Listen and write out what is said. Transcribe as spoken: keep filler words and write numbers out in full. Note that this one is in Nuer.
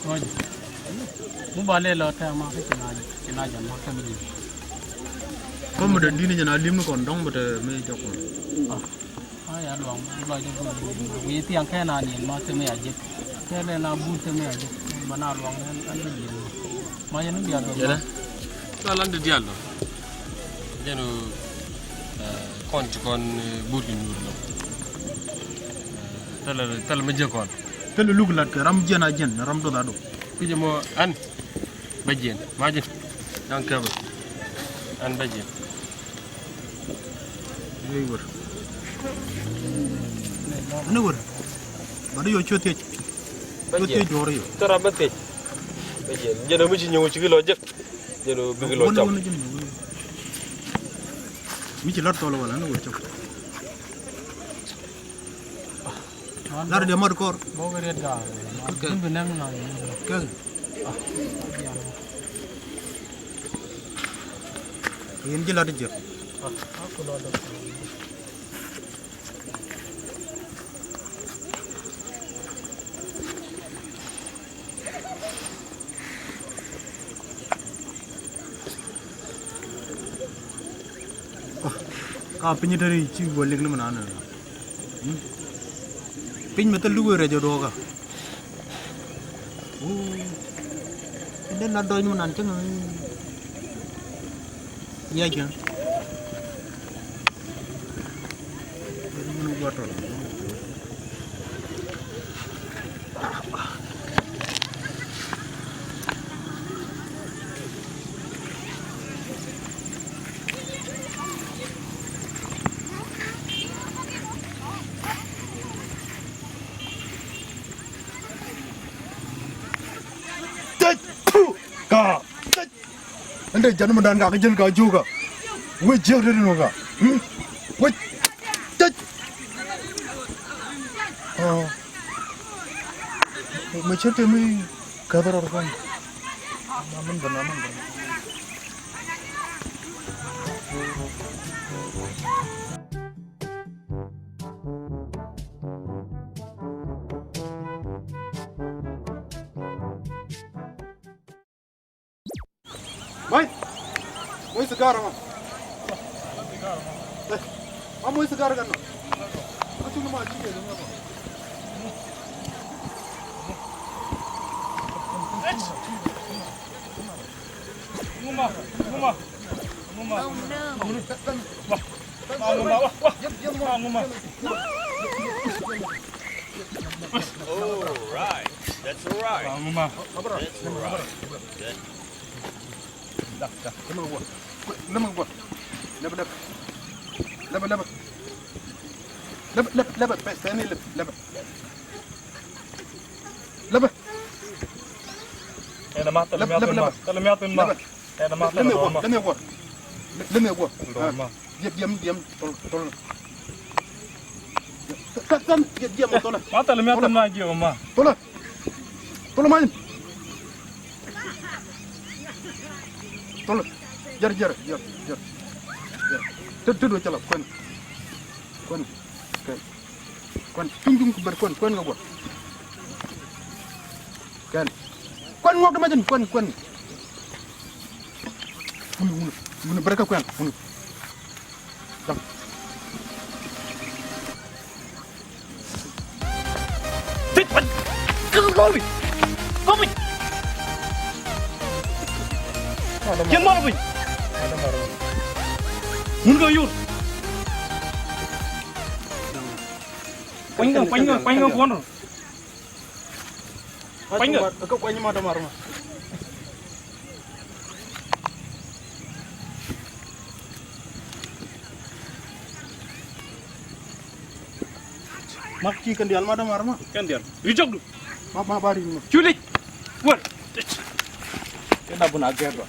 Kɔc. Mu ba lɛ lɔ tɛm ma kä ci na, ci na jɛn ma kä mi. Kä mi dee di̱n jɛn a li̱m ni kɔn dɔ̱ŋ bɛ te mi jɔk kɔn. Ah, ah, ya luaŋ, luaŋ jɛ go̱o̱r. Wi̱i̱ thiaŋ kɛ na niɛn ma te mi a jek. Kɛ lɛ na but te mi a jek. Ba na luaŋ ɛn, ɛn bi jiɛn. Ma jɛn ni bia luaŋ. Yɛlɛ. Ka lan di dial dɔ. Jɛn o, eh, kɔn ci kɔn, eh, but kɛ nyuur dɔ. Eh, thilɛ, thilɛ mi jek kɔn. Thilɛ luk lat kɛ ram jiɛn a jiɛn, ram doth a doth. Kucä mɔ ɛn bä jiɛn ma ji̱. Da̱ŋ kɛpɛ ɛn bä jiɛn. Ni wër. Ni wër. Bä di yɔ cuɛ thiec. Bä cuɛ thiec jiɛn. Duɔ̱ɔ̱r yɔ. Thil ram bä thiec. Bä jiɛn. Jɛn mi ci nyuur ci ki lɔ jek. Jɛn bikɛ lɔ cam. Mi ci lat thɔl wala ni wër cam. Lar diɛ mat kɔr. Bok riet ga. Kɛ. Kin bi nɛm na. Kɛ. Yin ji̱ lat jiɛ. Ka piny te ri ci wä lik ni mi nan. Piny mi thil luk wee rɛc ɔ duɔkä. Wuu. Inde na dɔny mi nan cäŋ. Yac kɛ. Tec. Puh. Ka. Tec. Ɛn dee jɛn mi dan ka kä jäl ka jiök ka. Wec jiäk dee dee nɔ ka. Hmm? Wec. Tec. Aa. Mɛ cä te mi käth rɔɔd kɔn. Ma min bä na min bä. Mai. Moi sigara ma. Eh, ma moi sigara kan na. Ma tuni ma jike ne ma. Nguma, nguma, nguma. Nguma, nguma, wah, wah. Nguma, nguma. All right. That's all right. Nguma. That's all right. That Dak, dak, lɛmɛ kɛ guɔ. Lɛmɛ kɛ guɔ. Lɛpɛ, lɛpɛ. Lɛpɛ, lɛpɛ. Lɛpɛ, lɛpɛ, lɛpɛ. Pɛ, pɛ ni lɛpɛ, lɛpɛ. Lɛpɛ. Ɛn ma, thilɛ miath in ma. Lɛpɛ. Thilɛ miath in ma. Lɛpɛ. Ɛn ma, lɛmɛ kɛ guɔ, lɛmɛ kɛ guɔ. Lɛmɛ kɛ guɔ. Diɛm, diɛm, diɛm, tol, tol. Kan, kan, diɛm, diɛm, tol. Ma thilɛ miath in ma jiɛ ma. Tol. Tol ma in. Tol. Jɛr, jɛr, jɛr, jɛr. Jɛr. Tet, tet wä cɛ la kuɛn. Kuɛn. Kuɛn. Kuɛn. Cung, cung, ber kuɛn, kuɛn ŋa guɔ. Kuɛn. Kuɛn ŋuɔk dɛ ma jɛn, kuɛn, kuɛn. Wuni, wuni, wuni, ber kä kuɛn, wuni. Dam. Tit, wan. Kau, kau, kau. Kau, kau. Jɛn mal, kau. Mun kau yur. Kuany kau, kuany kau, kuany kau, kuany kau. Kuany kau. Kuany ma, dam arma. Mak ci kɛn dial ma dam arma. Kɛn dial. Ri jɔkdu. Ma, ma bari ma. Culik. Wal. Kɛn abun a gɛr ba.